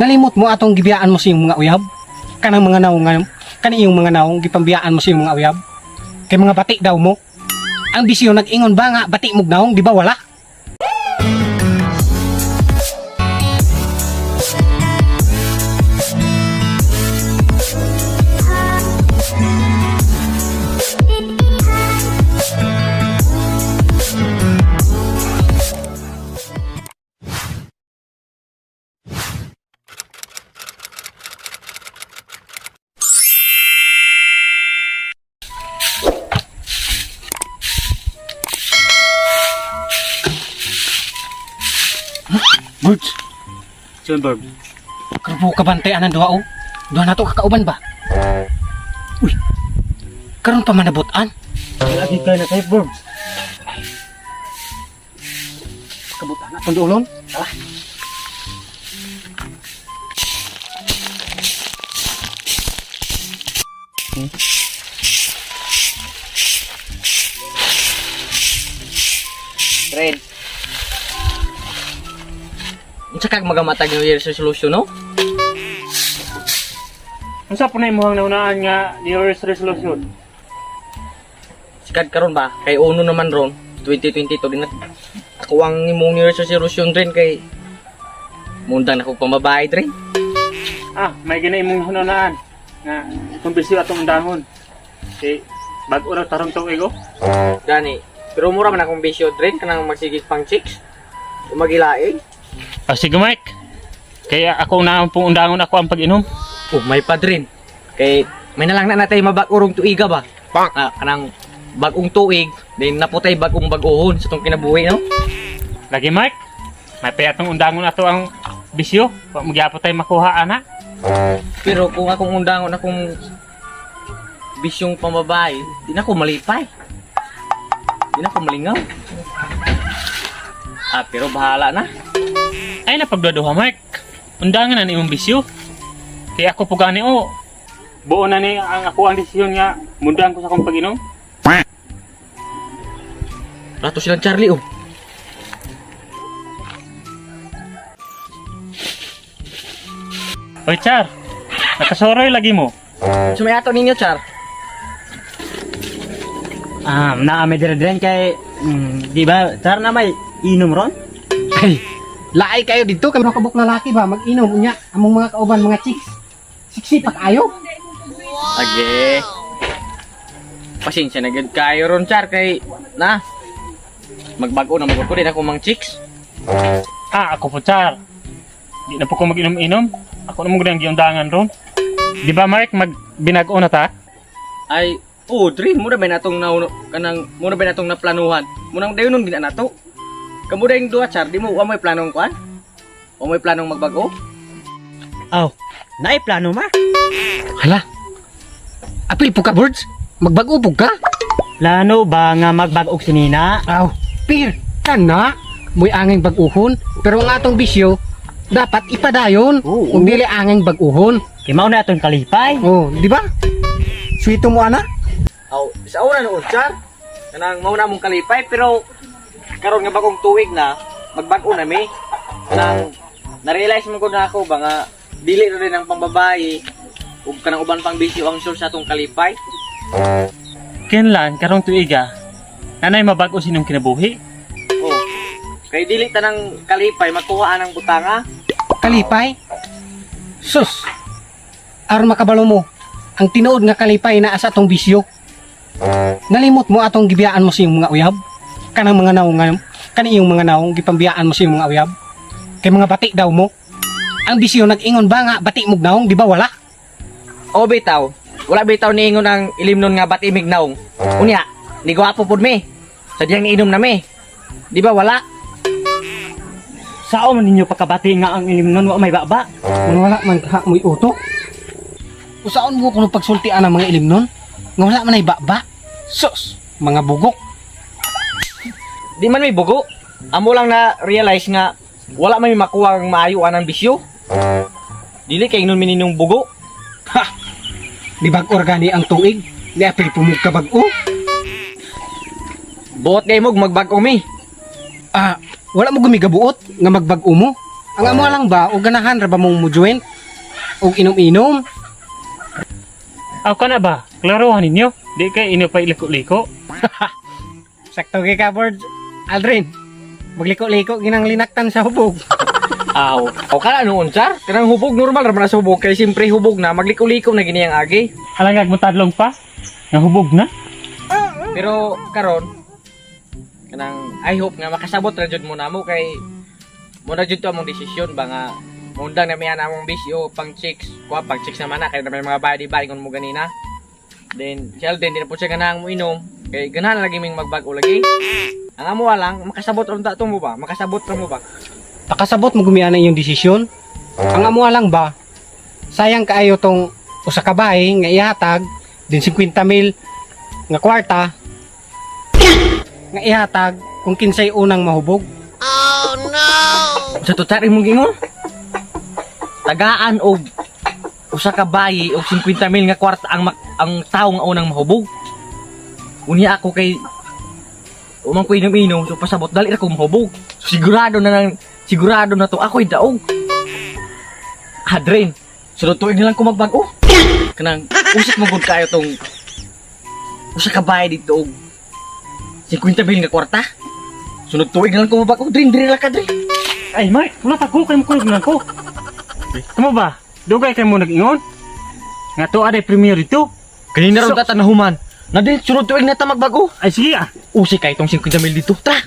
Nalimot mo atong gibiyaan mo sa iyong mga uyab? Kanang mga naong nga, kani iyong mga naong gipambiyaan mo sa iyong mga uyab? Kay mga bati daw mo. Ang bisyo nag-ingon ba nga bati mog naong, di ba wala? Birds, Sunberg. karon ka bantay anang duha oh. Duha na to kakauban ba? Uy. Karon pa manabutan. Lagi kayo na tayo, Berg. Kabutan na tong duolon. Tara. Red. Unsa kag magamatag New Year's resolution, no? Unsa po na imuhang naunaan nga New Year's resolution? Sikad karon ba? Kay uno naman ron, 2022 din na ako ang imong New Year's resolution rin kay mundang na ko pambabae rin. Ah, may gina imong naunaan nga kung bisyo atong undahon. Kay bag-o ra tarong tuig oh. Gani, pero mura man akong bisyo rin kanang magsigig pang chicks. Umagilain. Ah, sige Mike. Kaya ako na ang pong undangon ako ang pag-inom. Oh, may padrin. Kay may nalang na natay mabag-urong tuiga ba? Ah, kanang bagong tuig, then naputay bagong bag-uhon sa tong kinabuhi, no? Lagi Mike. May pay atong undangon ato ang bisyo. Wa mo gyapon tayo makuha ana. Pero kung akong undangon akong bisyong pambabae, di na ako malipay. Di na ako malingaw. Ah, pero bahala na. Ay napagduduha Mike. Undangan na ni imong bisyo. Kaya ako po gani oh. Buo na ni ang ako ang desisyon nga mundang ko sa akong pag-inom. Rato silang Charlie, oh. Oy Char, nakasoroy lagi mo. Sumayato ninyo, Char. Naa may dire kay di ba tar na may inom ron? Ay, laay kayo dito kay mga kabuk lalaki ba mag-inom unya among mga kauban mga chicks. Siksi pa kayo. Age. Pasensya na gud kayo ron, Char, kay na. Magbago na magod ko din ako mang chicks. Ah, ako po, Char. Di na po ko mag-inom-inom. Ako na mo ang giundangan ron. Di ba, Mark, magbinago na ta? Ay, oh, dream mo na ba natong nauno kanang mo na ba natong naplanuhan? Munang dayon nun gina nato. Kamo dayong duha, Char, di mo wa may planong kuan? Wa may planong magbago? Aw, naay plano ma. Hala. Apil po ka birds. Magbag-o po ka. Plano ba nga magbag-og si Nina? Aw, pir kana mo'y anging bag-uhon pero ang atong bisyo dapat ipadayon Oo. kung dili anging bag-uhon. Kay mao na atong kalipay. Oh, di ba? Sweeto mo ana. Aw, sa una noon, Char. Kanang mao na mong kalipay pero karon nga bagong tuig na, magbag-o na mi. Kanang na-realize mo ko na ako ba nga dili ra rin ang pambabae ug kanang uban pang bisyo ang source sa atong kalipay. Kenlan, karong tuiga, nanay mabago sinong kinabuhi. Oh. Kay dili tanang kalipay makuha ang butanga. Kalipay. Sus. Aron makabalo mo, ang tinuod nga kalipay naa sa atong bisyo. Nalimot mo atong gibiyaan mo sa iyong mga uyab? Kanang mga naong nga, kani iyong mga naong gipambiyaan mo sa iyong mga uyab? Kay mga bati daw mo. Ang bisyo nag-ingon ba nga bati mog naong, di ba wala? O bitaw, wala bitaw niingon ang ilimnon nga batimig naong. Unya, ni gwapo pud mi. Sadyang niinom na mi. Di ba wala? Sao man ninyo pagkabati nga ang ilim nun wa may baba? Kung wala man ka mo'y utok. Usaon mo kung pagsultian ang mga ilim nun? Nga wala man ay baba. Sus, mga bugok. Di man may bugo. Amo lang na realize nga wala man may makuha ang maayo anang bisyo. Dili kay ingnon mininong bugo. Ha! Di bag organi ang tuig? Di apil pumug ka bag-o? Buot kay mo magbag-o mi. Ah, wala mo gumigabuot nga magbag-o mo. Ang amo lang ba, o ganahan ra ba mong mo-join? Og inom-inom? Aw ka na ba? Klarohan ninyo. Di kay inyo pa iliko-liko. Sakto kay ka, Birds. Aldrin, magliko-liko ginang linaktan sa hubog. Aw, aw kana noon, Char. Kanang hubog normal ra man na sa hubog kay siyempre hubog na magliko-liko na gini ang agi. Alangag mo tadlong pa. Nahubog na. Pero karon kanang I hope nga makasabot ra jud mo namo kay mo na jud to among desisyon ba nga mundang na miya na among bisyo pang chicks, kuha pang chicks naman na kay na may mga body body kon mo ganina. Then si Alden di na po siya ganahang mo inom kay ganahan lagi ming magbag-o lagi. Ang amo lang makasabot ra ta mo ba? Makasabot ra mo ba? Pakasabot mo gumian ang iyong desisyon. Ang amo lang ba, sayang kaayo tong usa ka bahay nga ihatag din 50 mil nga kwarta nga ihatag kung kinsay unang mahubog. Sa to, Char, imong gingon? Tagaan og usa ka bayi og 50 mil nga kwarta ang ang tawo nga unang mahubog. Unya ako kay umang ko inom-inom so pasabot dali ra ko mahubog. So, sigurado na nang sigurado na to ako'y daog. Adren, sunod tuig na lang ko magbag-o. Kanang usik mo gud kayo tong usa ka bayi dito og 50 mil nga kwarta. Sunod tuig na lang ko magbag-o. Drin, drin lang ka, drin. Ay Mark, wala ta ko kay mo kulog na ko. Kamo ba? Dugay kay mo nag-ingon? Nga to aday premier dito. Kanina ron tata nahuman. Na din, sunod tuig na ta magbago. Ay sige ah. Usi kay itong 50 mil dito. Tara!